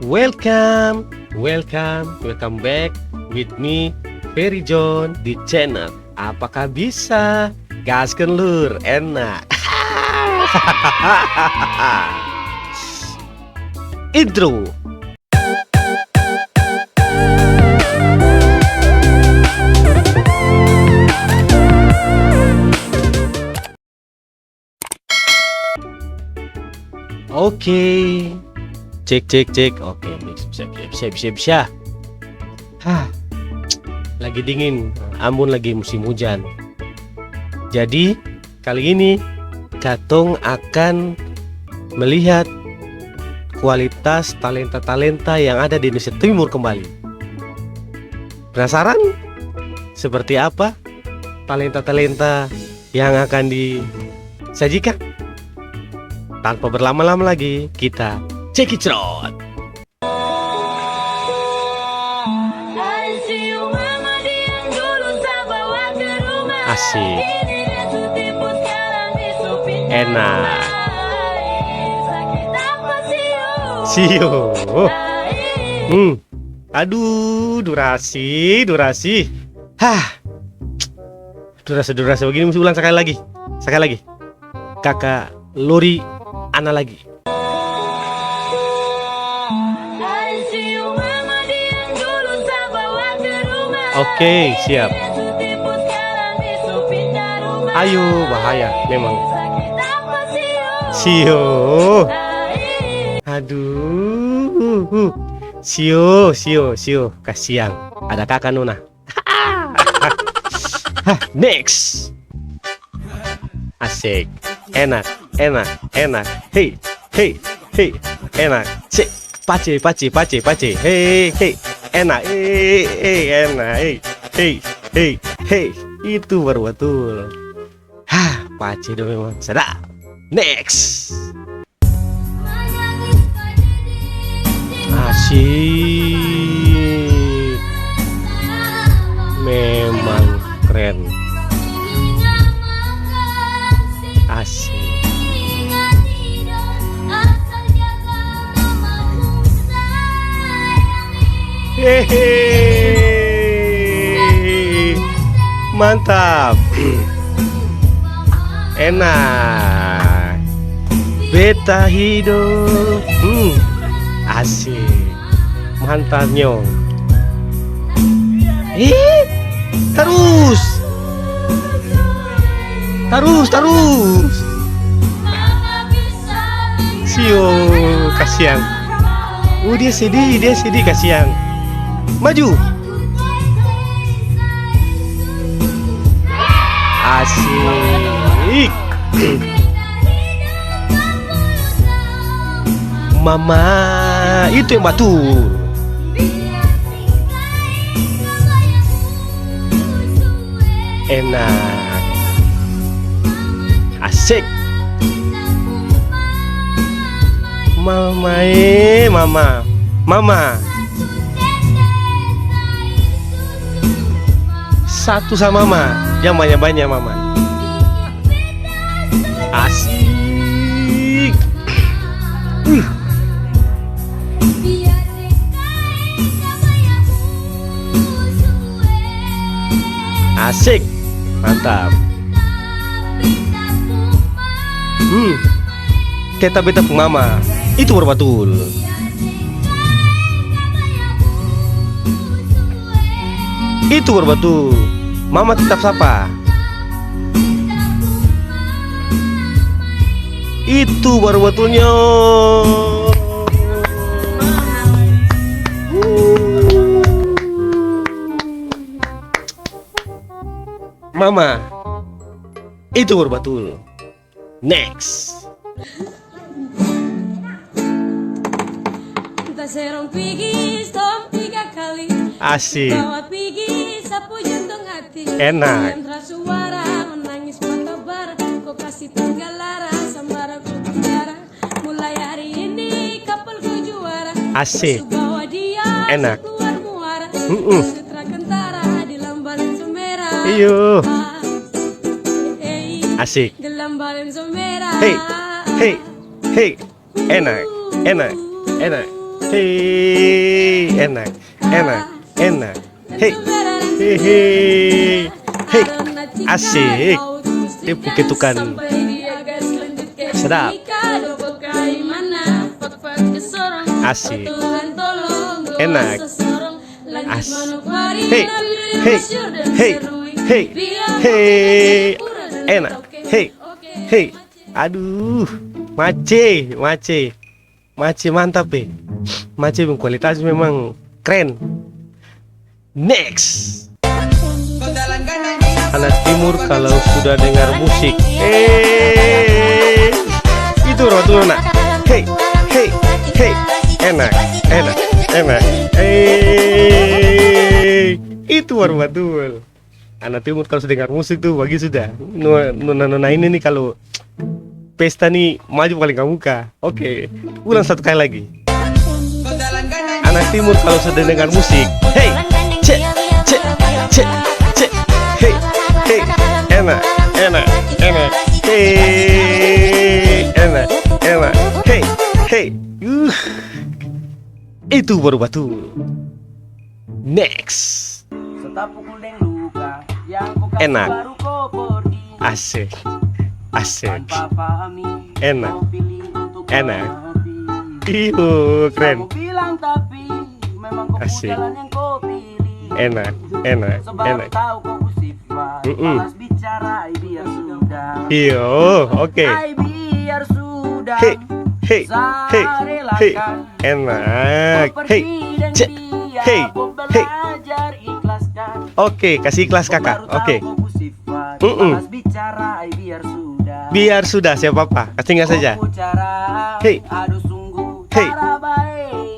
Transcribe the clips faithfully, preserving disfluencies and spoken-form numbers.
Welcome, welcome, welcome back with me, Ferry John, di channel Apakah Bisa? Gaskan, lur, enak. Intro. Oke. Cek, cek, cek. Oke, bisa, bisa, bisa, bisa, bisa. Hah. Lagi dingin, ambon lagi musim hujan. Jadi, kali ini katong akan melihat kualitas talenta-talenta yang ada di Indonesia Timur kembali. Penasaran seperti apa talenta-talenta yang akan disajikan? Tanpa berlama-lama lagi, kita cekicrot. Asik. Enak. Sio. Hmm. Aduh, durasi, durasi. Hah. Durasi, durasi begini, musti ulang sekali lagi. Sekali lagi. Kaka lori ana lagi. Oke, siap. Ayo, bahaya memang. Sio. Aduh. Sio, sio, sio. Kasiang. Ada kaka nona. Hah, next. Asik. Enak, enak, enak. Hei, hei, hei. Enak. Sik. Pace, pace, pace, pace. Hei, hei. Enak. Hei, hei, enak. Hei, hei, hei, hei. Itu baru batul. Hah, pace dong memang. Sadap. Next. Asik. Memang keren. Asik. Hehe. Mantap. Enak. Beta hidup. Hmm. Asik. Mantap, nyong. Ih, tarus. Tarus, tarus. Sio, kasiang. Oh, dia sedih, dia sedih, kasiang. Maju. Asik. Mama, itu yang batul. Enak. Asik. Mama e, mama. Mama. Satu sa mama. Jang banya-banya mama. Asik. Uh. Asik. Mantap. Hmm. Tetap beta pung mama. Itu baru batul. Itu baru batul. Mama tetap sapa. Itu baru batulnya. Mama, itu baru batul. Next. Taserong pigi, stop tiga kali. Asik. Bawa pigi, sapu jantung hati. Enak. Yang terasa suara, menangis mata bara. Kau kasih tanggal lara, sambara ku bicara. Mulai hari ini, kapal kau juara. Asik. Su bawa dia, enak. Su keluar muara. Mm-mm. Su terang kentara, di lambalan su merah. Iyo. Ah, eh, eh. Asik. Di lambalan su merah. Hei, hei, hei. Enak, enak, enak. Hei, enak, enak, enak. Hei, hei, hei, hei. Asik. Dia pung ketukan. Sedap. Asik. Enak. Asik. Hei, hei, hei, hei. Enak. Hei, hei. Aduh, mace, mace. Mace mantap e. Mace pung kualitas memang kren. Next. Anak timur kalau sudah dengar musik, eh, itu baru batul, nak. Hei, hei, hei. Enak, enak, enak. Eh, itu baru batul. Anak timur kalu su dengar musik tu, bagitu sudah. Nona, nona, nona ini ni kalu pesta ni maju paling kamuka. Oke, ulang satu kali lagi. Anak timur kalu su dengar musik, hei, cek, cek, cek, cek, hei, hei, enak, enak, enak, hei, enak, enak, hei, hei, uh, itu baru batul. Next. Enak. Asik. Asik. Enak. Enak. Iyo, keren. Asik. Enak, enak, enak. Mm-mm. Iyo, oke. Hei, hei, hei, hei. Enak. Hei, cek. Hei, hei. Oke, kasih ikhlas, Kaka. Oke. Mm-mm. Biar sudah, siapa apa. Kasih tinggal saja. Hei. Hei.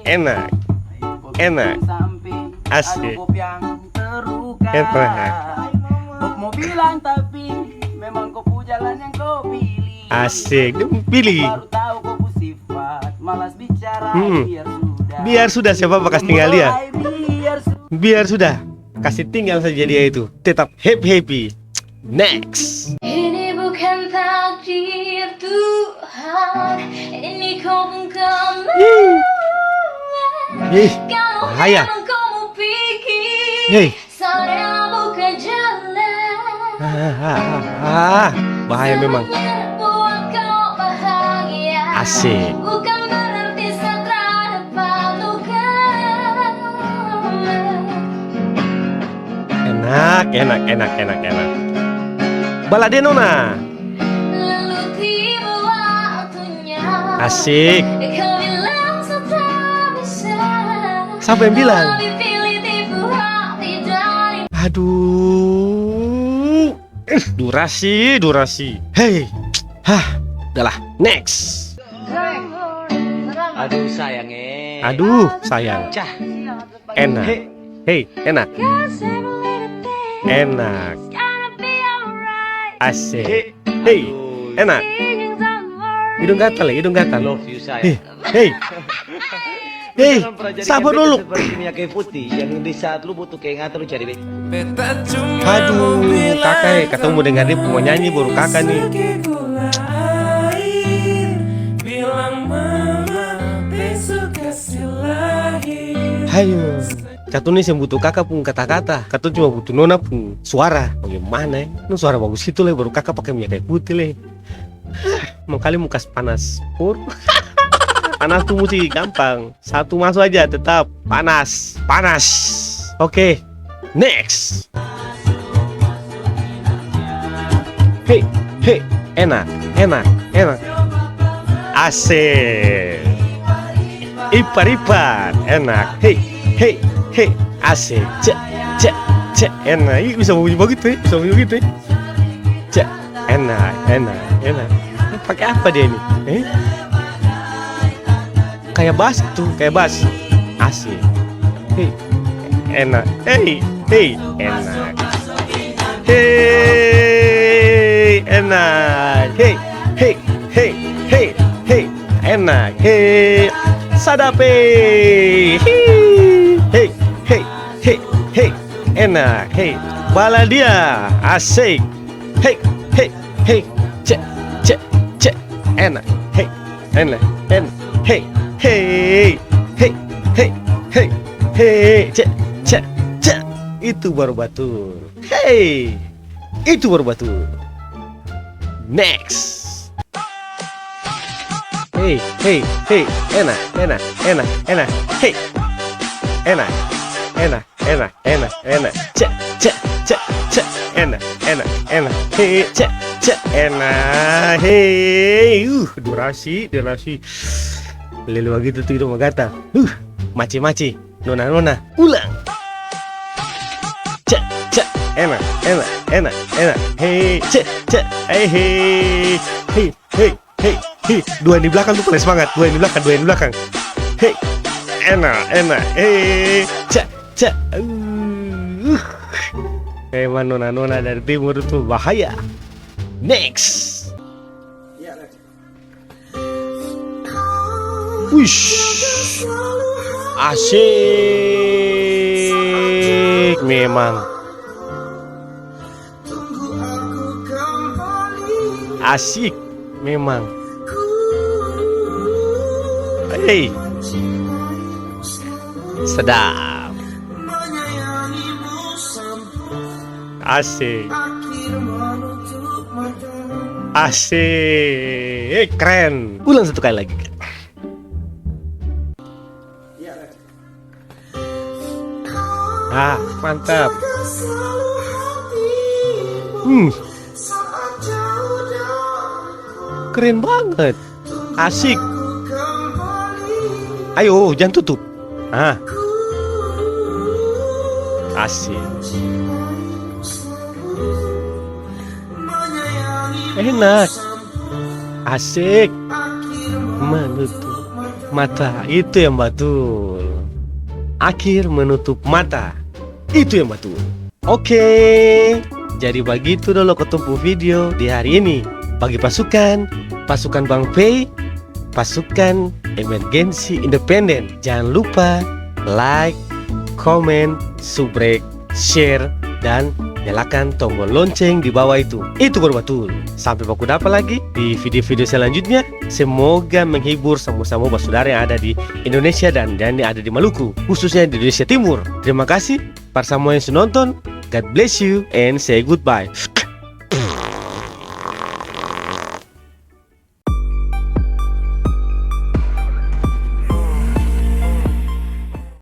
Enak. Enak. Asik. Enak. Asik. Dia pilih. Hmm. Biar sudah, siapa apa, kasih tinggal dia. Biar sudah, kasih tinggal saja dia itu. Tetap happy-happy. Next. Ini bukan takdir Tuhan, ini kau pun kemauan. Ih, bahaya. Kalau memang kau mau pikir, saya buka jalan. Ah, ah, ah, ah, bahaya memang. Asik. Enak, enak, enak, enak, enak. Baladenona. Asik. Sapa yang bilang? Aduh. Eh, durasi, durasi. Hei. Hah, udahlah. Next. Aduh, sayang, eh. Aduh, sayang. Cah. Enak. Hei. Hei, enak. Enak. Asik. Hei. Hei, enak. Hidung gatal, hidung gatal. Love you, sayang. Hei. Hei. Hei, sabar dulu. Seperti minyak kayu putih yang di saat lu butuh kehangatanmu cari beta. Aduh, kaka e, katong mo dengar dia pung nyanyi baru kaka ni. Hayo, katong ni seng butuh kaka pung kata-kata, katong cuma butuh nona pung suara. Bagaimana e? Nona suara bagus itu lai, baru kaka pake minyak kayu putih lai. Mangkali mo kas panas. Panas tu musti gampang. Satu maso aja tetap panas, panas. Oke, next. Hei, hei, enak, enak, enak. Asik. Ipar, ipar, enak. Hei, hei, hei, asik. Cek, cek, cek, enak. Ih, bisa bunyi bagitu e, bisa bunyi bagitu e. Cek. Enak, enak, enak. Ini pake apa dia ini? Eh? Kaya bas tu, kaya bas. Asik. Hei, enak. Hei, hei, enak. Hei, enak. Hei, hei, hei, hei, hei. Enak. Hei. Sadap e. Hei, hei, hei, hei, hei. Enak. Hei. Baladia. Asik. Hei, hei, hei, cek, cek, cek, enak, hei, enak, enak, hei, hei, hei, Hei, hei, hei, cek, cek, cek. Itu baru batul. Hei, itu baru batul. Next. Hei, hei, hei. Enak, enak, enak, enak. Hei. Enak, enak, enak, enak, enak. Cek, cek, cek, cek. Enak, enak, enak. Hei, cek, cek. Enak. Hei. Uh, durasi, durasi. Lele bagitu tu hidung gatal. Huh, mace-mace, nona-nona, ulang. Cek, cek, enak, enak, enak, enak. Hei, cek, cek, eh, hei, hei, hei, hei, hei. Dua yang di belakang tu paling semangat, dua yang di belakang, dua yang di belakang. Hei, enak, enak, hei, cek, cek. Uh. Memang nona-nona dari timur tu bahaya. Next. Wish, asik memang. Asik memang. Hei, sedap. Asik. Asik. Eh, keren. Ulang satu kali lagi. Ah, mantap. Hmm. Keren banget. Asik. Ayo, jang tutup. Ah. Asik. Enak. Asik. Menutup mata. Itu yang batul. Akhir menutup mata. Itu yang batul. Oke, jadi bagitu dolo katong pung video di hari ini. Bagi pasukan, pasukan Bang Pei, pasukan emergensi independen. Jangan lupa like, komen, subrek, share, dan nyalakan tombol lonceng di bawah itu. Itu baru batul. Sampai baku dapa lagi di video-video selanjutnya. Semoga menghibur samua-samua basudara yang ada di Indonesia dan, dan yang ada di Maluku, khususnya di Indonesia Timur. Terima kasih par samua yang su nonton. God bless you and say goodbye.